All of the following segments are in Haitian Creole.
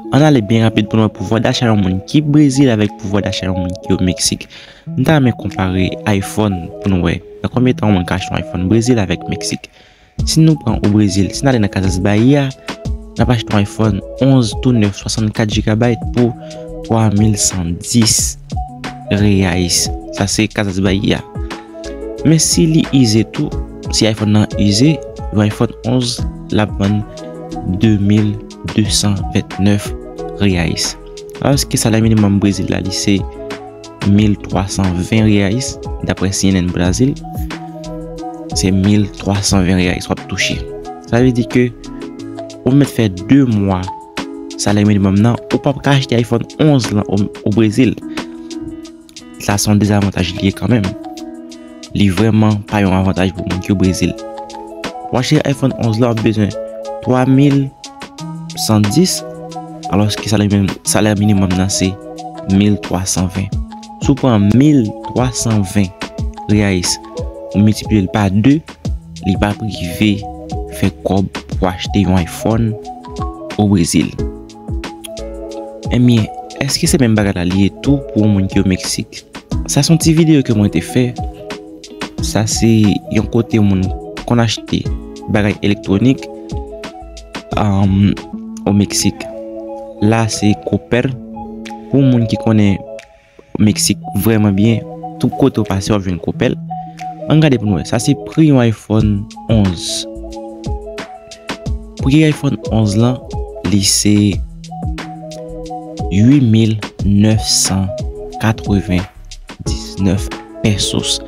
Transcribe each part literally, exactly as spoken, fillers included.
Ann ale byen rapid pou n wè pouvwa dacha yon moun ki Brezil avèk pouvwa dacha yon moun ki o Meksik. M ta renmen konpare iPhone pou n wè nan konbyen tan yon moun ka achte yon iPhone Brezil avèk Meksik. Si nou pran o Brezil, si n ale nan Casas Bahia, n ap achte yon iPhone onz tou nèf swasannkat gigabyte pou twa mil san dis reais. Sa se Casas Bahia. Men si li ize tou, si iPhone nan ize, yon iPhone onz l ap vann de mil de san vennèf reais. Alòske salè minimòm Brezil la, li se mil twa san ven reais, daprè C N N Brazil, se mil twa san ven reais w ap touche. Sa vle di ke ou mèt fè de mwa salè minimòm nan, ou p ap ka achte iPhone onz lan o, o Brezil. Sa se yon dezavantaj li ye kanmenm. Li vrèman pa yon avantaj pou moun ki o Brezil. Pou achte iPhone onz la, w ap bezwen twa mil san dis, alòske salè minim-, salè minimòm nan se mil twa san ven. Si w pran mil twa san ven reais, ou miltipliye l pa de, li p ap rive fè kòb pou achte yon iPhone o Brezil. Ebyen, èske se menm bagay la li ye tou pou yon moun ki o Meksik? Sa se yon ti videyo ke mwen te fè. Sa se yon kote moun konn achte bagay elektwonik, um, o Meksik. La se Coppel. Pou moun ki konnen Meksik vrèman byen, tout kote w pase w ap jwenn Coppel. Ann gade pou n wè. Sa se pri yon iPhone onz. Pri iPhone onz lan, li se uit mil nèf san katrevenndiznèf pesos.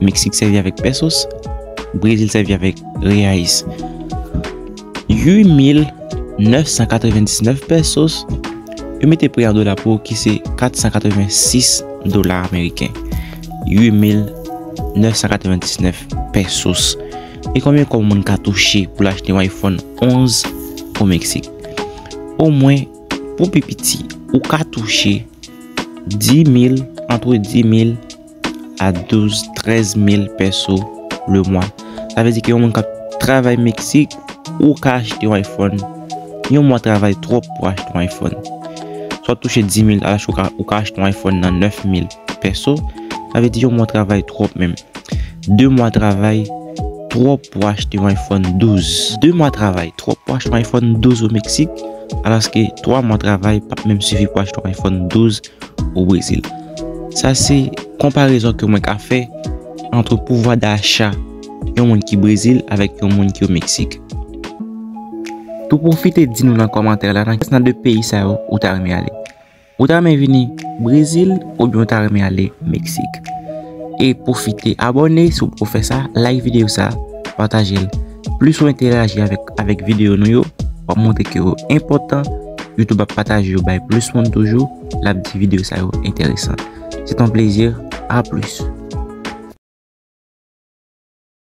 Meksik sèvi avèk pesos, Brezil sèvi avèk reais. Uit mil nèf san katrevenndiznèf pesos, yo mete pri an dola pou ou ki se kat san katrevensis dola ameriken. Uit mil nèf san katrevenndiznèf pesos. E konbyen kòb yon moun ka touche pou l achte yon iPhone onz o Meksik? Omwen, pou pi piti, ou ka touche dis mil, entre dis mil a douz, trèz mil peso le mwa. Sa vle di ke yon moun k ap travay Meksik, ou ka achte yon iPhone. Yon mwa travay twòp pou achte yon iPhone. Si w ap touche dis mil, alòske ou ka, ou ka achte yon iPhone nan nèf mil peso. Sa vle di yon mwa travay twòp menm. De mwa travay twòp pou achte yon iPhone douz. De mwa travay twòp pou achte yon iPhone douz o Meksik, alòske twa mwa travay p ap menm sifi pou achte yon iPhone douz o Brezil. Sa se konparezon ke mwen ka fè ant pouvwa dacha yon moun ki Brezil avèk yon moun ki o Meksik. Tou pwofite di nou nan kòmantè la nan kiyès nan de peyi sa yo ou ta renmen ale. Ou ta renmen vini Brezil oubyen ou ta renmen ale Meksik? E pwofite abòne si w poko fè sa, like videyo sa, pataje l. Plis ou enteraji avèk, avèk videyo nou yo, w ap montre ke yo enpòtan. YouTube ap pataje yo bay plis moun toujou, l ap di videyo sa yo enteresan. Se t on plezi, a plis.